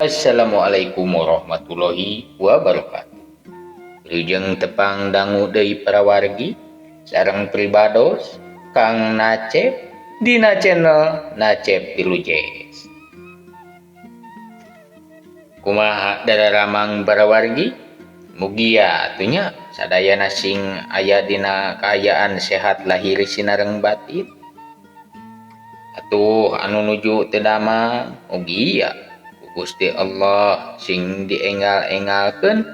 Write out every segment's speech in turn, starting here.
Assalamualaikum warahmatullahi wabarakatuh. Wilujeng tepang dangu deui para wargi sareng pribados Kang Nacep dina channel Nacep Tilujes. Kumaha dararamang para wargi? Mugia atuh nya sadayana sing aya dina kaayaan sehat lahir sinareng batin. Atuh anu nuju teu damang mugia ku Gusti Allah sing diengal-engalkeun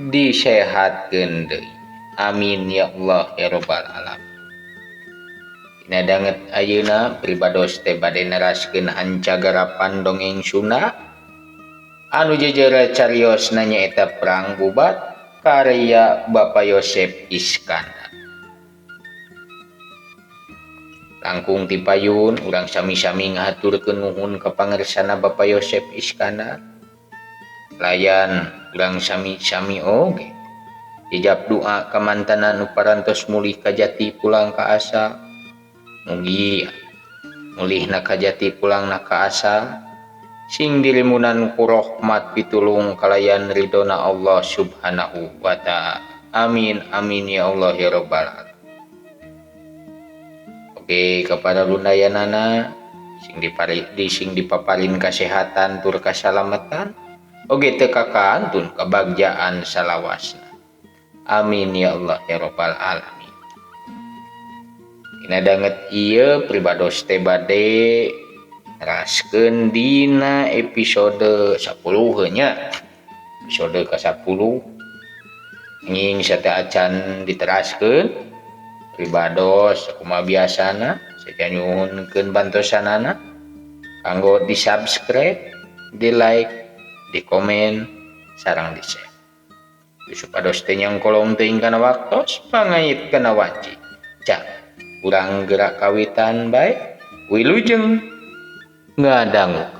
disehatkeun deui. Amin ya Allah ya rabbal alamin. Dina danget ayeuna pribados teh bade neraskeun ancagarapan dongeng Sunda anu jeujeur cariosna nyaeta Perang Bubat karya Bapak Yosep Iskandar. Langkung ti payun urang sami-sami ngahaturkeun nuhun ka pangersana Bapak Yosep Iskandar. Layan urang sami-sami oge jejap doa ka mantana nu parantos mulih ka jati pulang ka asa. Mugi mulihna ka jati pulangna ka asa sing dilimunan ku rahmat pitulung kalayan ridona Allah Subhanahu wa ta'ala. Amin amin ya Allah ya rabbal alamin. Oke, kepada lundayanana sing dipari sing dipaparin kesehatan tur kasalamatan oge teu kakantun kebagjaan salawasna. Amin ya Allah ya rabbal alamin. Dina danget ieu pribados teh bade neraskeun dina episode 10 nya. Episode ka-10 nging sateuacan diteraskeun pribados kumaha biasana saya nyuhunkeun bantosanana kanggo di-subscribe, di-like, di-komen, sareng di-share. Supados teh nyangkolong teuing kana waktos pangait kana wanci. Cak urang gerak kawitan bae wilujeng ngadangukeun.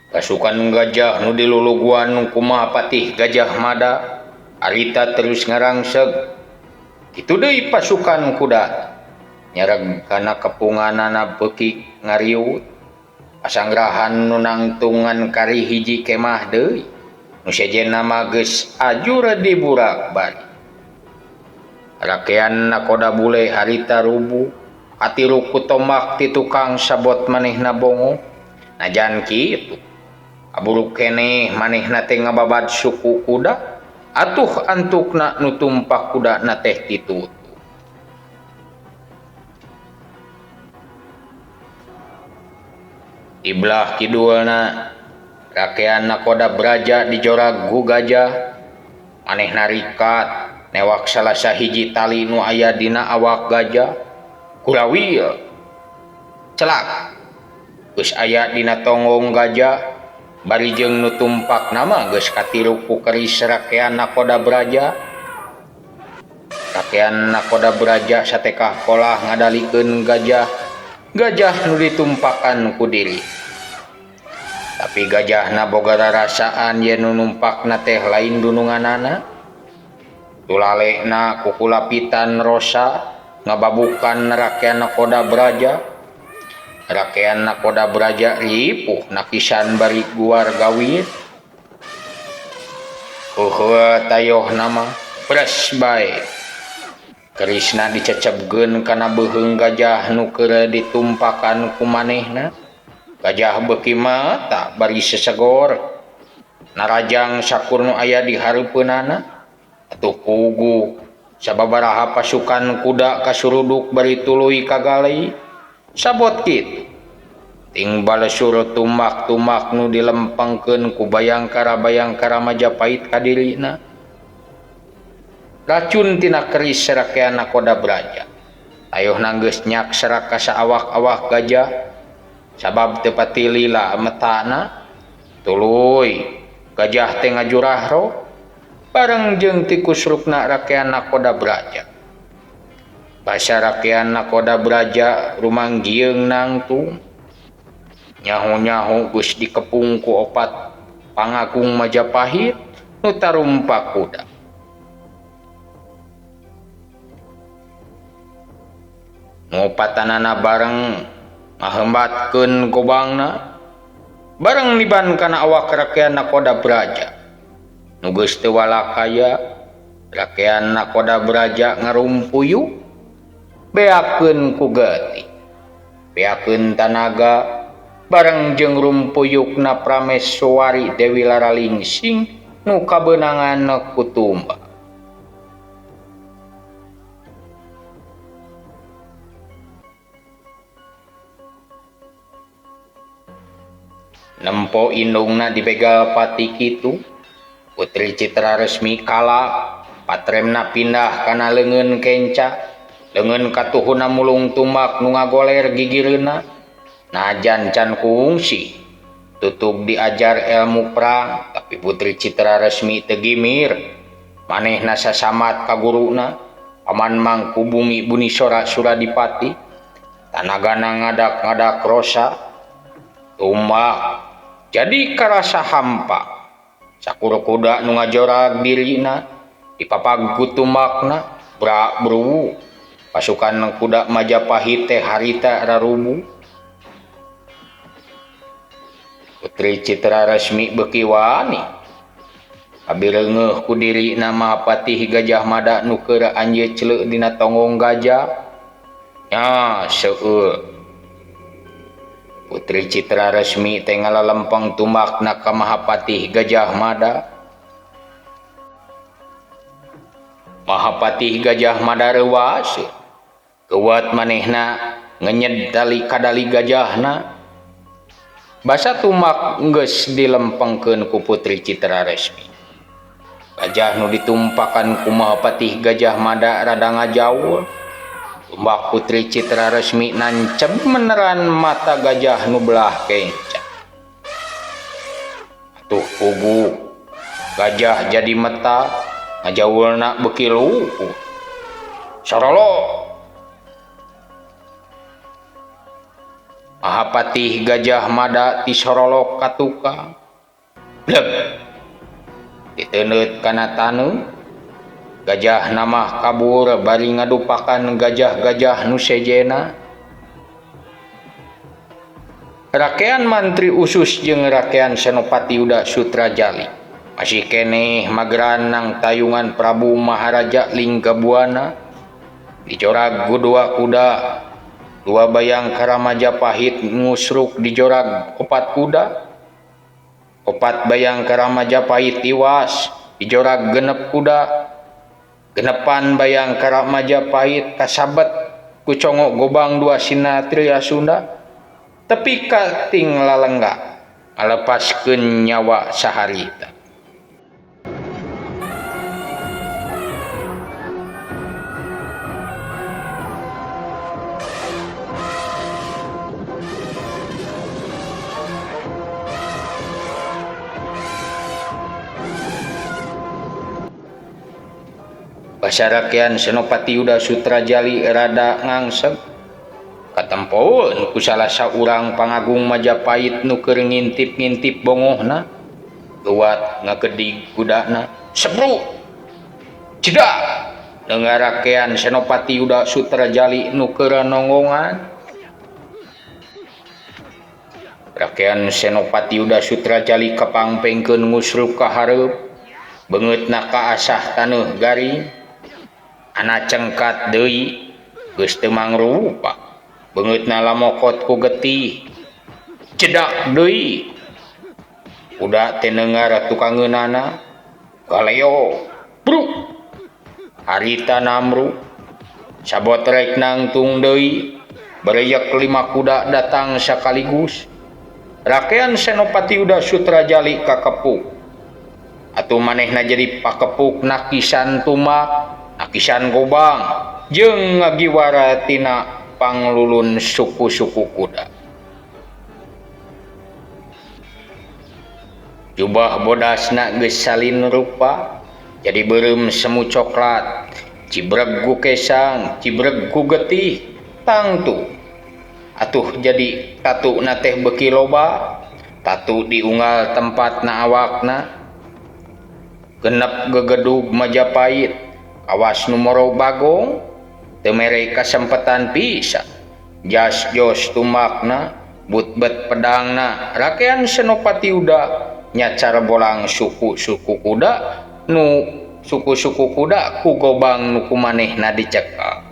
Pasukan gajah nu diluluguan ku Mahapatih Gajah Mada harita terus ngarangseg. Kitu deui pasukan kuda nyareg kana kepunganana beuki ngariut. Pasanggrahan nu nangtungan kari hiji kemah deui nu sejenna mah geus ajur diburak bari. Rakean nakoda bule harita rubuh katilu ku tombak ti tukang sabot manehna bongo. Najan kitu kaburu keneh manehna teh ngababad suku kuda atuh antukna nu tumpak kuda na teh titutu. Di belah kidulna rakean nakoda braja dijorag ku gajah manehna rikat newak salah sahiji tali nu aya dina awak gajah kurawil celak geus aya dina tonggong gajah bari jeung nu tumpak nama geus katilu ku keris rakean nakoda braja. Rakean nakoda braja satekah kolah ngadalikeun gajah gajah nu ditumpakan ku diri. Tapi gajahna boga rarasaan yen nu numpakna teh lain dununganana. Tulalekna ku kulapitan rosa ngababukan rakean nakoda braja. Rakean nakoda braja ripuh nakisan bari guar gawir. Heuheuh tayoh nama pres bae. Kerisna dicecebkeun kana beuheung gajah nu keur ditumpakan ku manehna. Gajah beuki mata bari sesegor. Narajang sakur nu aya di hareupeunana. Atuh puguh sababaraha pasukan kuda kasuruduk bari tuluy kagalei. Sabot kitu ting balesur tumak-tumak nu dilempengkeun ku bayangkara-bayangkara Majapahit ka dirina. Racun tina keris rakean nakoda braja tayohna geus nyak serak ka saawak-awak gajah sabab teu pati lila metana. Tuluy gajah teh ngajurahro bareng jeung tikusrukna rakean nakoda braja. Basa rakean nakoda braja rumanggieung nangtung nyaho-nyaho geus dikepung ku opat pangagung Majapahit nu tarumpak kuda. Nu opatanana bareng ngahembatkeun gobangna bareng niban kana awak Rakean Nakoda Braja. Nu geus teu walakaya Rakean Nakoda Braja ngarumpuyu beakeun ku getih. Beakeun tanaga bareng jeung rumpuyukna Prameswari Dewi Laralingsing nu kabeunangan ku tumbak. Nempo indungna dibegal pati kitu, Putri Citra Resmi kala patremna pindah kana leungeun kenca, leungeun katuhuna mulung tumbak nu ngagoler gigireunna, najan can kungsi tutug diajar ilmu perang, tapi Putri Citra Resmi teu gimir, manehna sasamat ka guruna, Paman Mangkubumi Bunisora Suradipati, tanagana ngadak-ngadak rosa, tumbak jadi karasa hampa. Sakur kuda nu ngajorag dirina dipapag ku tumbakna bra bruwu. Pasukan kuda Majapahit teh harita rarubu. Putri Citra Resmi beuki wani. Kabireungeuh ku dirina Mahapatih Gajah Mada nu keur anjeut celeuk dina tonggong gajah. Nya seueur. Putri Citra Resmi teh ngalalempeng tumbakna ka Mahapatih Gajah Mada. Mahapatih Gajah Mada reuas. Keuat manehna ngenyed tali kadali gajahna. Basa tumbak geus dilempengkeun ku Putri Citra Resmi. Gajah nu ditumpakan ku Mahapatih Gajah Mada rada ngajaul. Tumbak Putri Citra Resmi nancep meneran mata gajah nu belah kenca. Atuh puguh gajah jadi meta ngajaulna beuki lupuh. Sorolo Mahapatih Gajah Mada ti sorolok ka tukang. Bleb diteundeut kana taneuh. Gajah namah kabur bari ngadupakan gajah-gajah nu sejena. Rakean Mantri Usus jeung Rakean Senopati Yuda Sutrajali masih keneh mageran nang tayungan Prabu Maharaja Linggabuana. Dijorag ku dua kuda, dua bayangkara Majapahit ngusruk dijorag opat kuda. Opat bayangkara Majapahit tiwas dijorag genep kuda. Genepan bayangkara Majapahit kasabet ku congok gobang dua sinatria Sunda tepi ka ting lalengga ngalepaskeun nyawa saharita. Basarakean Senopati Yuda Sutrajali rada ngangseg katempoeun ku salah saurang pangagung Majapahit nu keur ngintip-ngintip bongohna leuwat ngagedig kudana sebru cedak neungarakean Senopati Yuda Sutrajali nu keur nonggongan. Rakean Senopati Yuda Sutrajali kapangpengkeun ngusruk ka hareup beungeutna kaasah taneuh garing. Ana cengkat deui geus teu mangrupa beungeutna lamokot ku getih cedak deui kuda teh neungar tukangeunana galeo bruk harita namru sabotrek nangtung deui berejek 5 kuda datang sakaligus. Rakean Senopati Yuda Sutrajali kakepuk atuh manehna jadi pakepuk nakisan tumbak nakisan gobang jeung ngagiwara tina panglulun suku-suku kuda. Jubah bodasna geus salin rupa jadi beureum semu coklat, cibreg ku kesang, cibreg ku getih, tangtu. Atuh jadi tatuna teh beuki loba, tatu diunggal tempatna awakna. Genep gegedug Majapahit, kawas nu moro bagong, teu mere kasempetan pisan. Jas jos tumakna, butbet pedangna, rakean Senopati Yuda nyacar bolang suku-suku kuda nu suku-suku kuda ku gobang nu kumanehna dicekal.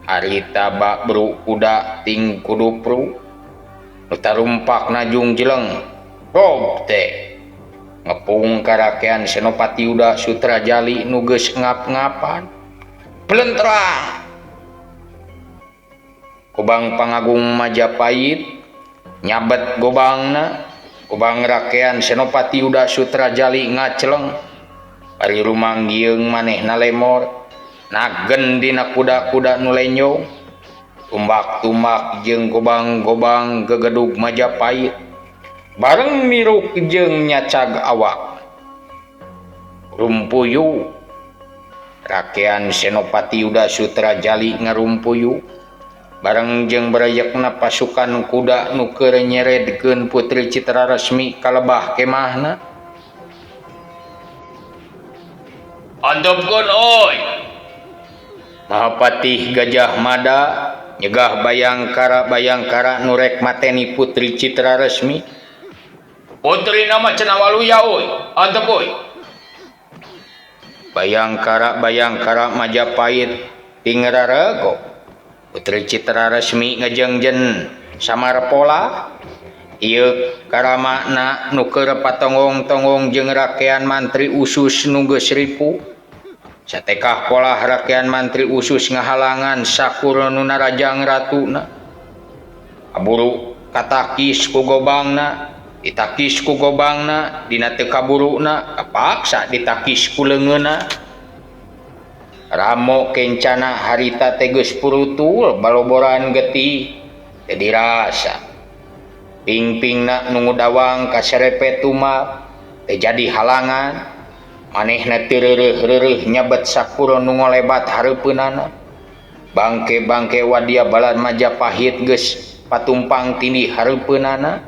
Harita bakbru kuda ting kudupru nu tarumpakna jungjeleng rob teh ngepung karakean Senopati Yuda Sutrajali nu geus ngap-ngapan pelentrang. Gobang Pangagung Majapahit nyabet gobangna, gobang rakean Senopati Yuda Sutrajali ngaceleng bari rumanggieung manehna lemor nagen dina kuda-kuda nu lenjong tumbak-tumbak jeung gobang-gobang gegedug Majapahit bareng miruk jeung nyacag awak rumpuyu. Rakean Senopati Yuda Sutrajali ngarumpuyu bareng jeung berayekna pasukan kuda nu keur nyeredkeun Putri Citra Resmi ka lebah kemahna. Antepkeun euy. Mahapatih Gajah Mada nyegah Bayangkara nu rek mateni Putri Citra Resmi. Putri nama cenah waluya euy, antep euy. Bayangkara Majapahit tingrarego. Putri Citra Resmi ngejengjen samar pola ieu karamakna nu keur patonggong-tonggong jeung rakean mantri usus nu geus ripu. Satekah polah rakean mantri usus ngahalangan sakur nu narajang ratuna. Kaburu katakis ku gobangna, ditakis ku gobangna, dina teu kaburuna kapaksa ditakis ku leungeunna. Ramo kencana harita teh geus purutul baloboran getih teu dirasa. Pingpingna nu ngudawang kaserepet tumal teu jadi halangan. Manehna teu reureuh-reureuh nyabet sakur nu ngolebat hareupeunana. Bangke-bangke wadia balan Majapahit geus patumpang tindih hareupeunana.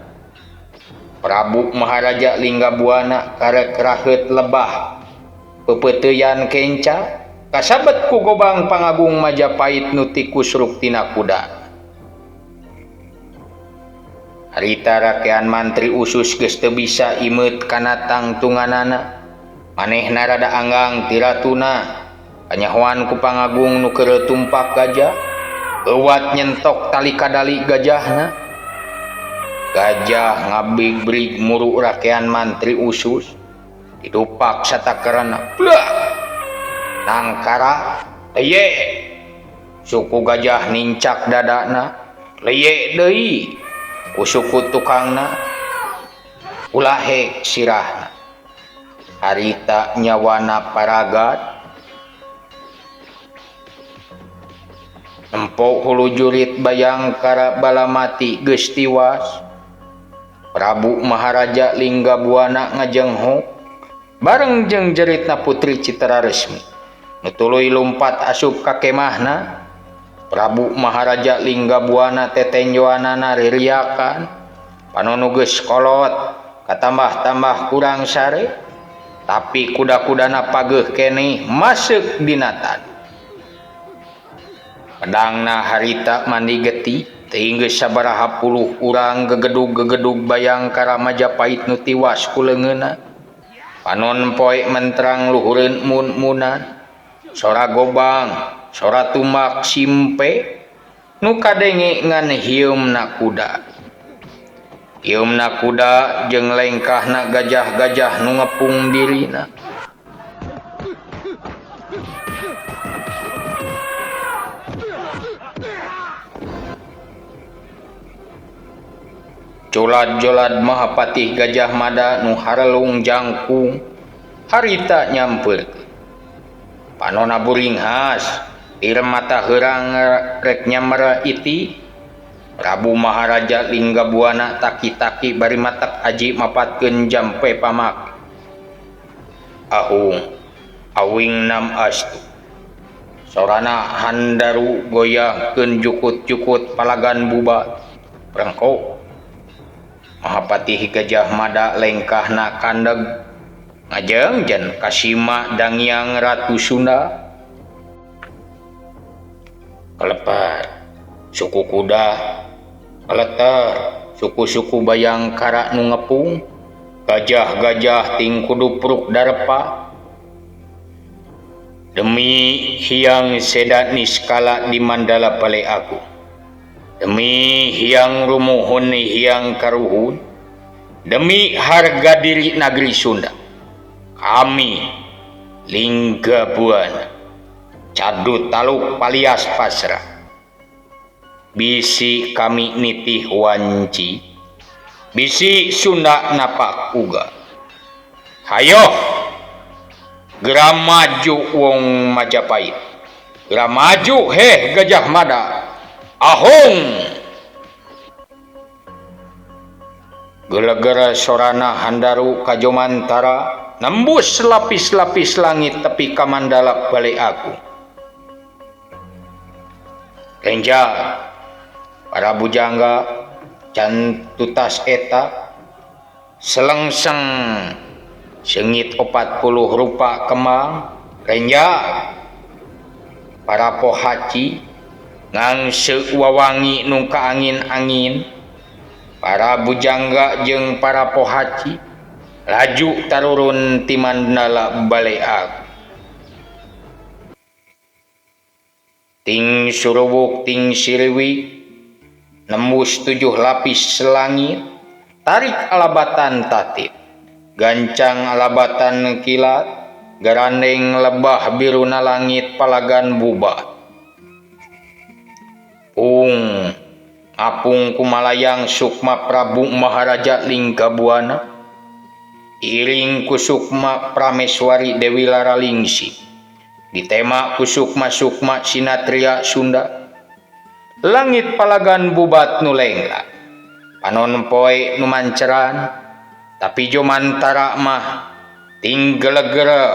Prabu Maharaja Linggabuana karek raheut lebah pepeuteuyan kenca kasabet ku gobang Pangagung Majapahit nu tikusruk tina kuda. Harita rakean mantri usus geus teu bisa imeut kana tangtunganana. Manehna rada anggang ti ratuna, kanyahoan ku Pangagung nu keur tumpak gajah, euwat nyentok tali kadali gajahna. Gajah ngabig-brig muru rakean mantri usus, didupak satakerana. Blak! Nangkara leye, suku gajah nincak dadana, leye deui ku suku tukangna, ulahe sirahna. Harita nyawana paragat nempo hulu jurit Bayangkara balamati geus tiwas. Prabu Maharaja Linggabuana ngajengho bareng jeung jeritna Putri Citra Resmi nu tuluy lumpat asup ka kemahna. Prabu Maharaja Linggabuana tetenjoanana ririakan panono geus kolot katambah-tambah kurang sare, tapi kuda-kudana pageuh keneh masuk dinatan. Pedangna harita mandi getih teuing geus sabaraha puluh urang gegedug-gegedug Bayangkara Majapahit nu tiwas ku leungeunna. Panon poe mentrang luhureun mun-munan, sora gobang, sora tumbak simpe nu kadenge ngan hieumna kuda. Hieumna kuda jeung lengkahna gajah-gajah nu ngepung dirina. Jolad-jolad Mahapatih Gajah Mada nu harelung jangkung harita nyampeurkeun. Panona buringhas, tir mata heurang rek nyamera iti. Prabu Maharaja Linggabuana taki-taki bari matak aji mapatkeun jampe pamak. Ahung awing nam astu. Sorana handaru goyahkeun jukut-jukut palagan buba. Prengko Mahapatih Gajah Mada lengkahna kandeg ngajengjen kasima Dangyang Ratu Sunda. Kelepar Suku kuda kaleter, suku-suku Bayangkara nu ngepung, gajah-gajah ting kudupruk darepa. Demi Hyang Seda Niskala di Mandala Bale Agung, demi Hyang Rumuhun Hyang Karuhun, demi harga diri nagri Sunda, kami Lingga Buana cadu taluk palias pasrah. Bisi kami nitih wanci, bisi Sunda napak uga. Hayo geura maju wong Majapahit, geura maju heh Gajah Mada, ahong. Gelegera sorana handaru kajomantara nembus lapis-lapis langit tepi ka Mandala Bale Agung. Renja para bujangga can tutas eta selengseng seungit 40 rupa kembang. Renja para pohaci ngangseuk wawangi nu kaangin-angin. Para bujangga jeung para pohaci laju tarurun ti Mandala Bale Agung. Ting suruwuk ting siriwi nembus 7 lapis langit, tarik alabatan tatip, gancang alabatan kilat, garandeng lebah biruna langit palagan bubat. Pung apung kumalayang Sukma Prabu Maharaja Lingga Buana, iring ku Sukma Prameswari Dewi Laralingsi, ditema ku Sukma Sukma Sinatria Sunda. Langit palagan bubat nu lengla, panon poe nu manceran, tapi jomantara mah ting gelegere,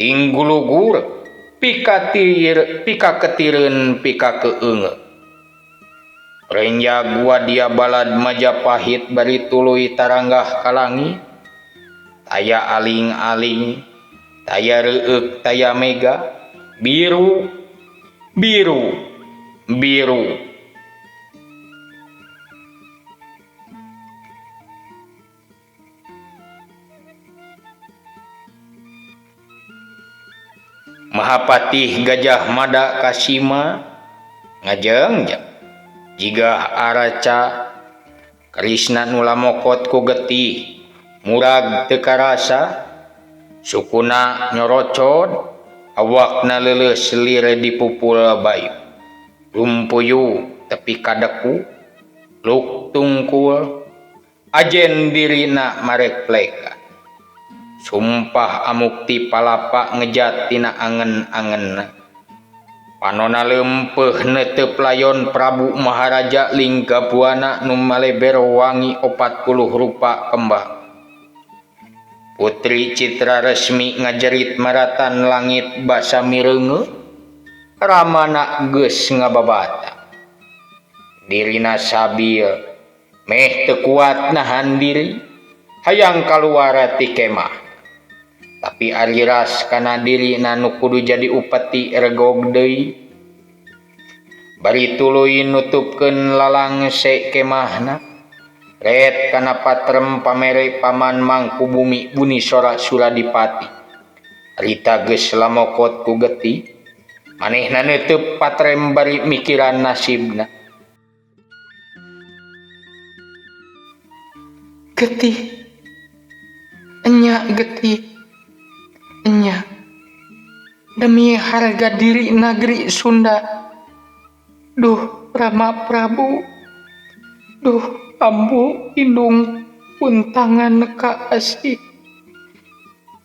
ting gulugur, pika tir, pika ketireun, pika keungeut. Renja gua dia balad Majapahit bari tuluy taranggah ka langit, taya aling-aling, taya reueuk, taya mega, biru, biru, biru. Mahapatih Gajah Mada Kasima ngajengjeng jigah araca Krisna nu lamokot ku getih murag teu karasa, sukuna nyorocod, awakna leuleus lir dipupul bayu, lumpuyu tepi kadeku, luk tungkul, ajen dirina marek pleka. Sumpah amukti palapa ngejat tina angen-angenna. Panona leumpeuh neuteup layon Prabu Maharaja Lingga Buana nu maleber wangi 40 rupa kembang. Putri Citra Resmi ngajerit maratan langit basa mireungeut, ramana geus ngababata. Dirina sabil meh teu kuat nahan diri, hayang kaluar ti kemah. Tapi ari ras kana dirina nu kudu jadi upeti regog deui. Bari tuluy nutupkeun lalangse kemahna, ret kana patrem pamere paman Mangkubumi Bunisora Suradipati. Rita geus lamokot ku getih, manehna neuteub patrem bari mikiran nasibna. Getih, enya getih, enya, demi harga diri nagri Sunda. Duh Rama Prabu, duh ambu indung puntangan ka asih,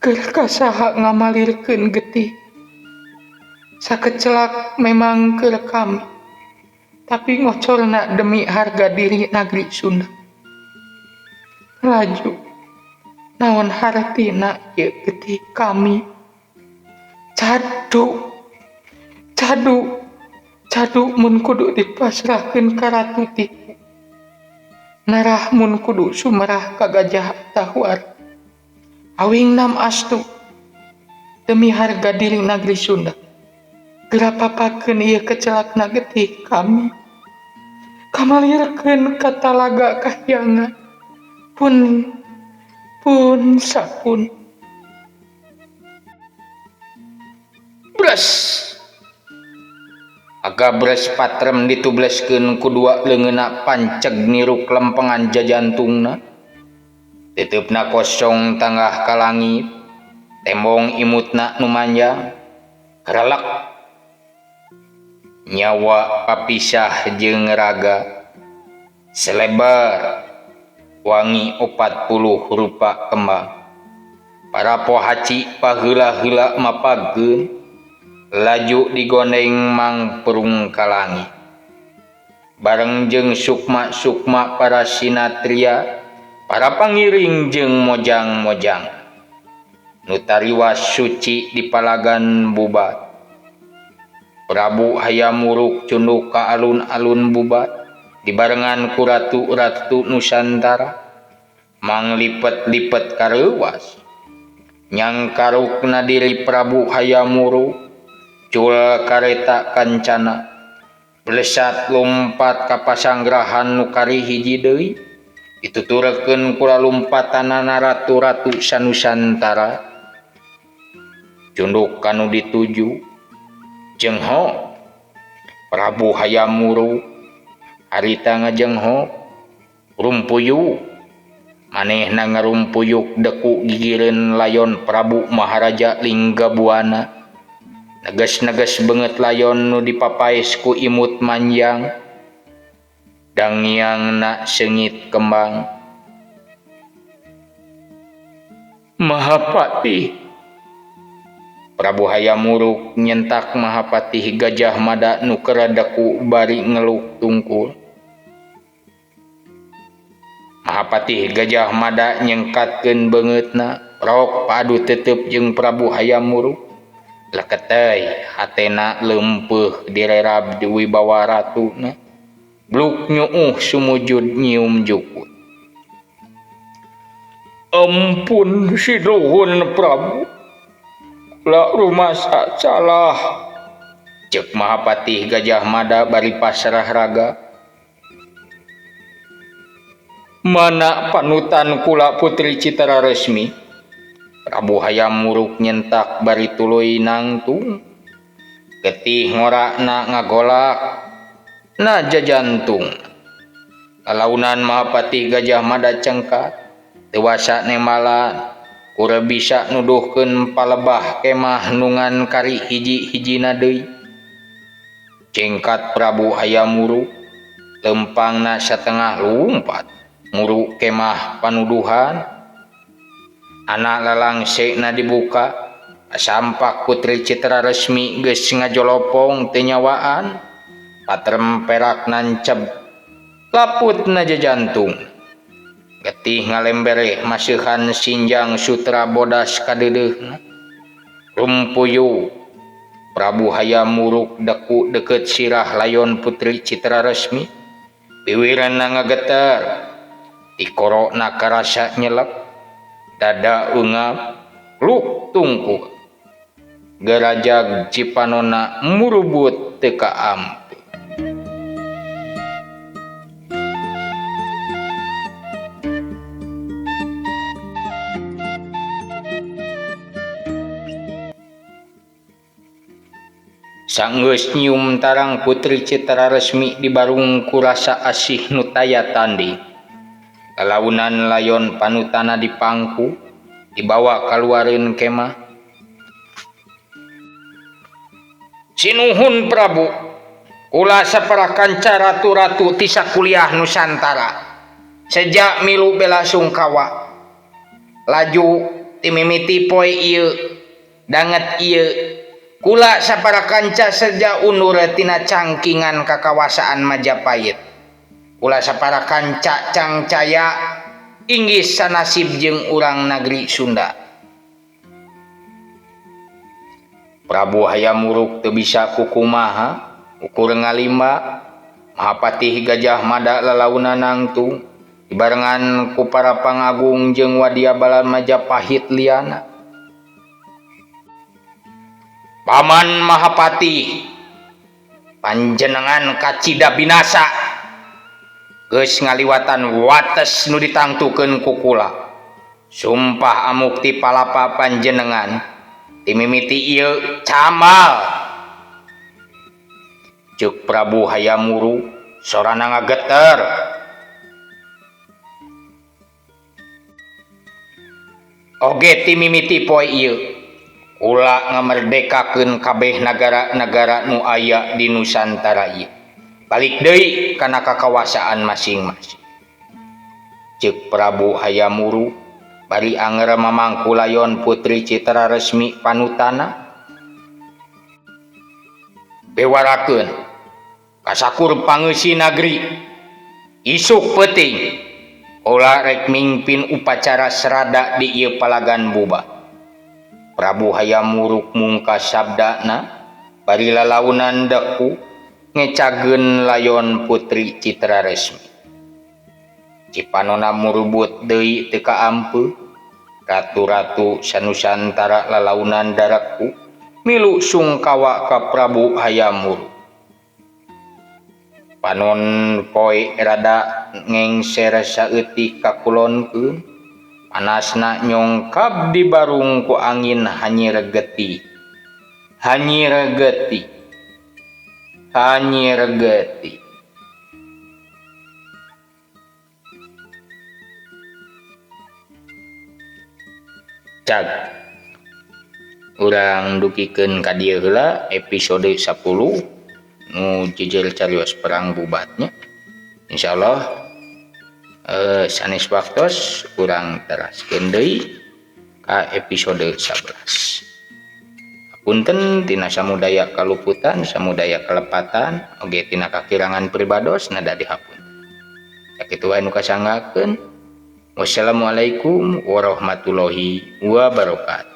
keur kasaha ngamalirkeun getih. Sakecelak memang keur kami, tapi ngocorna demi harga diri nagri Sunda. Laju naon hartina ieu getih kami. Cadu, cadu, cadu mun kudu dipasrahkeun ka Ratu Tiku. Narah mun kudu sumerah ka Gajah Tahuar. Awing nam astu demi harga diri nagri Sunda. Geura papakeun ieu kecelakna getih kami. Kamalirkeun ka talaga kahyangan pun pun sapun. Bres. Agabres patrem ditubleskeun ku dua leungeunna panceg niruk lempengan jajantungna. Teuteupna kosong tanggah ka langit, tembong imutna nu manjang, karelek. Nyawa papisah jeung raga, selebar wangi 40 rupa kembang. Para pohaci paheula-heula mapagkeun, laju digondeng mangprung ka langit. Bareng jeung sukma-sukma para sinatria, para pangiring jeung mojang-mojang. Nu tariwas suci di palagan Bubat. Prabu Hayam Wuruk cunduk ka alun-alun Bubat dibarengan ku ratu-ratu Nusantara. Manglipet-lipet kareuwas. Nyangkarukna diri Prabu Hayam Wuruk cul kareta kancana. Blesat lompat ka pasanggrahan nu kari hiji deui. Dituturkeun ku lalumpatanana ratu-ratu sanusantara. Cunduk kanu dituju jengho Prabu Hayam Wuruk harita ngajengho rumpuyuk manehna ngarumpuyuk deku gigireun layon Prabu Maharaja Linggabuana. Neges-neges beungeut layon nu dipapaes ku imut manjang dangiangna seungit kembang. Mahapatih Prabu Hayam Wuruk nyentak Mahapatih Gajah Mada nu keur deku bari ngeluk tungkul. Mahapatih Gajah Mada nyengkatkeun beungeutna, rok padu tetep jeung Prabu Hayam Wuruk. Leketeuy hatena leumpeuh direrab di wibawa ratuna. Bluk nyuuh sumujud nyium jukut. Ampun sinuhun Prabu, kula rumasa salah. Ceuk Mahapatih Gajah Mada bari pasrah raga. Mana panutan kula Putri Citra Resmi? Prabu Hayam Wuruk nyentak bari tuluy nangtung. Getih ngorakna ngagolak na jajantung. Lalaunan Mahapatih Gajah Mada cengkat, teu wasa nembalan. Kure bisa nuduhkeun palebah kemah nungan kari hiji-hijina deui. Cengkat Prabu Hayam Wuruk, lempangna satengah lumpat muru kemah panuduhan. Anak lalangsekna dibuka, sampak Putri Citra Resmi geus ngajolopong teu nyawaan. Patrem perak nanceb, laputna jajantung. Getih ngalembereh maseuhan sinjang sutra bodas kadeudeuhna. Rumpuyu Prabu Hayam Wuruk deku deukeut sirah layon Putri Citra Resmi. Biwirna ngageter, tikorona karasa nyelek, dada eungap, luk tungkul. Gerajag cipanona murubut teu kaampu. Sanggeus nyium tarang Putri Citra Resmi dibarung ku rasa asih nu taya tanding. Lalaunan layon panutana dipangku, dibawa kaluareun kemah. Sinuhun Prabu, kula saparakanca ratu-ratu ti sakuliah Nusantara. Sejak milu bela sungkawa. Laju timimiti poe ieu, danget ieu. Kula saparakanca seja undur tina cangkingan kakawasaan Majapahit. Kula saparakanca cangcaya inggis sanasib jeung urang nagri Sunda. Prabu Hayam Wuruk teu bisa kukumaha, ukur ngalimba. Mahapatih Gajah Mada lalauna nangtung dibarengan ku para pangagung jeung wadia bala Majapahit liana. Paman Mahapatih, panjenengan kacida binasa. Geus ngaliwatan wates nu ditangtukeun ku kula. Sumpah amukti palapa panjenengan ti mimiti ieu camal. Ceuk Prabu Hayam Wuruk sorana ngageter. Oge ti mimiti poe ieu kula ngamerdekakeun kabeh nagara-nagara nu aya di Nusantara ieu. Balik deui kana kakawasaan masing-masing. Ceuk Prabu Hayam Wuruk bari anger mamangku layon Putri Citra Resmi panutana. Bewarakeun kasakur pangeusi nagri isuk peuting kula rek mingpin upacara serada di ieu palagan Bubat. Prabu Hayam Wuruk mungkas sabdana bari lalaunan deku ngecageun layon Putri Citra Resmi. Cipanona murubut deui teu kaampeu, ratu-ratu sanusantara lalaunan dareku milu sungkawa ka Prabu Hayam Wuruk. Panon poe rada ngengser saeutik ka kulonkeun, panasna nyongkab di barung ku angin hanyir getih. Hanyir getih. Hanyir getih. Cag. Urang dugikeun ka dieu heula episode 10 nu jejer carios perang Bubatnya. Insyaallah sanes waktos urang teraskeun deui ka episode 11. Punten tina samudaya kaluputan, samudaya kalepatan, oge tina kakirangan pribados nada dihapun. Sakitu wae nu kasanggakeun. Wassalamualaikum warahmatullahi wabarakatuh.